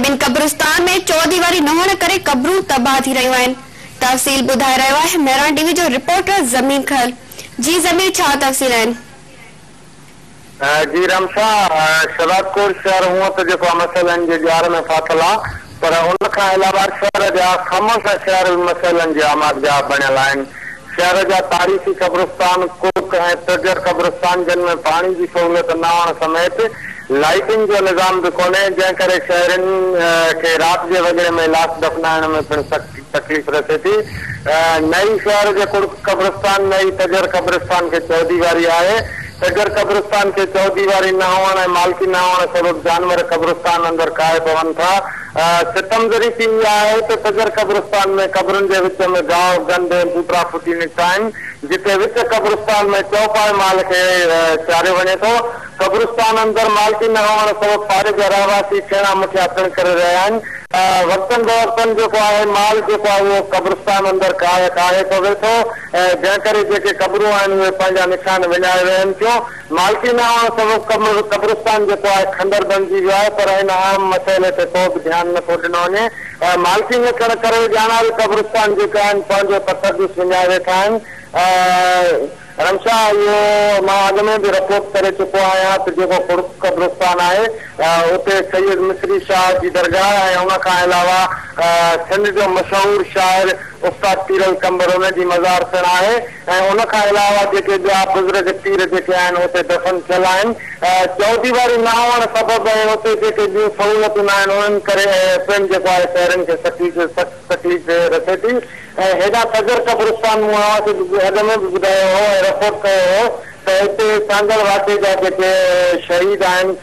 ٻن قبرستان ۾ چوديواري نه هئڻ ڪري قبرون تباهه ٿي رهيون آهن. تفصيل ٻڌائي رهيو آهي مهراڻ ٽي وي جو رپورٽر ضمير کهل. جي ضمير ڇا تفصيل آهن؟ جي رمشا، شهدادڪوٽ شهر هونء ته جيڪو آ مسئلن جي ڄار ۾ ڦاٿل آ پر ان کان علاوه شهر جا خاموش شهر به مسئلن جي آماجگاهه بڻيل آهن. شهر جا تاريخي قبرستان ڪرڪ ۽ تجر قبرستان جن ۾ پاڻي جي سهولت نه هئڻ سميت لائيٽنگ جو نظام به ڪونهي جنهن ڪري شهرين کي رات جي وڳڙي ۾ لاش دفنائڻ ۾ پڻ سخت تڪليف رسي ٿي. نه ئي شهر جي ڪڙڪ قبرستان نه ئي تجر قبرستان کي چوديواري آهي. تجر قبرستان کي چوديواري نه هئڻ ۽ مالڪي نه هئڻ سبب جانور قبرستان اندر ڪاهي پون ٿا. ستم ظريفي اها آهي ته تجر قبرستان ۾ قبرن جي وچ ۾ گاهه، گند ۽ ٻوٽا ڦٽي نڪتا آهن، جتي وچ قبرستان ۾ چوپائي مال کي چاريو وڃي ٿو. قبرستان اندر مالڪي نه هئڻ سبب پاڙي جا رهواسي ڇيڻا مٺيا پڻ ڪري رهيا آهن. وقتن بوقتن جيڪو آهي مال جيڪو آهي اهو قبرستان اندر ڪاهي ڪاهي پوي ٿو جنهن ڪري جيڪي قبرون آهن اهي پنهنجا نشان وڃائي ويهن ٿيون. مالڪي نه هئڻ سبب قبرستان جيڪو آهي کنڊر بڻجي ويو آهي پر ان اهم مسئلي تي ڪو به ڌيان نه ٿو ڏنو وڃي. مالڪي نه ٿيڻ ڪري ڄاڻايل قبرستان جيڪي آهن پنهنجو تقدس وڃائي ويٺا آهن. رمشا اهو مان اڳ ۾ به رپورٽ ڪري چڪو آهيان ته جيڪو ڪڙڪ قبرستان آهي اتي سيد مصري شاهه جي درگاهه ۽ ان کان علاوه سنڌ جو مشهور شاعر استاد پيرل قنبر ان جي مزار پڻ آهي ۽ ان کان علاوه جيڪي ٻيا بزرگ پير جيڪي آهن اتي دفن ٿيل آهن. چوديواري نه هئڻ سبب ۽ اتي جيڪي ٻيون سهولتون نه آهن انهن ڪري پڻ جيڪو آهي شهرين کي سخت تڪليف رسي ٿي. ۽ هيڏانهن تجر قبرستان مون اوهان کي اڳ ۾ به ٻڌايو هو ۽ رپورٽ ڪيو هو ته اتي سانگهڙ واقعي جا جيڪي شهيد آهن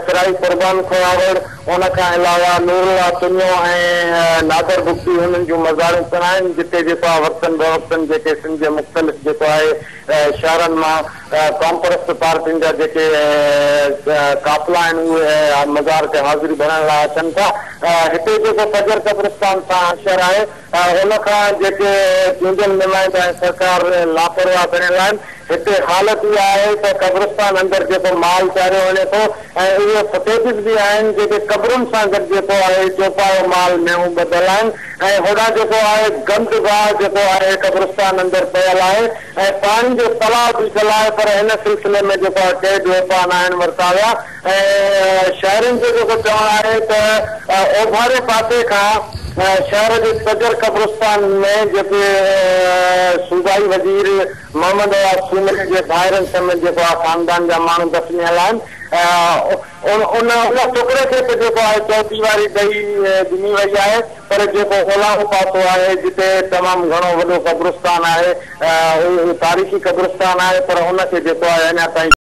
سرائي قربان کوهاوڙ ان کان علاوه نور الله تنيو ۽ نادر بگٽي انهن جون مزارون پڻ آهن جتي جيڪو آهي وقتن بوقتن جيڪي سنڌ جي مختلف جيڪو آهي شهرن مان قومپرست پارٽين جا جيڪي قافلا آهن اهي مزار تي حاضري ڀرڻ لاء اچن ٿا. هتي جيڪو تجر قبرستان سان حشر آهي ان کان جيڪي چونڊيل نمائندا ۽ سرڪار لاپرواهه بڻيل آهن. هتي حالت اها آهي ته قبرستان اندر جيڪو مال چاريو وڃي ٿو ۽ اهي فٽيجز به آهن جيڪي قبرن سان گڏ جيڪو آهي چوپايو مال مينهون ٻڌل آهن ۽ هوڏانهن جيڪو آهي گند گاهه جيڪو آهي قبرستان اندر پيل آهي ۽ پاڻي جو تلاء بيٺل آهي پر هن سلسلي ۾ جيڪو آهي ڪي به اپاء ناهن ورتا ويا ۽ شهرين جو جيڪو چوڻ آهي ته اوڀاري پاسي کان شهر جي تجر قبرستان ۾ جيڪي صوبائي وزير محمد اياز سومري جي ڀائرن سميت جيڪو آهي خاندان جا ماڻهو دفنيل آهن ان ان ٽڪري کي ته جيڪو آهي چوديواري ڏئي ڏني وئي آهي پر جيڪو اولاهون پاسو آهي جتي تمام گهڻو وڏو قبرستان آهي اهو تاريخي قبرستان آهي پر ان کي جيڪو آهي اڃا تائين.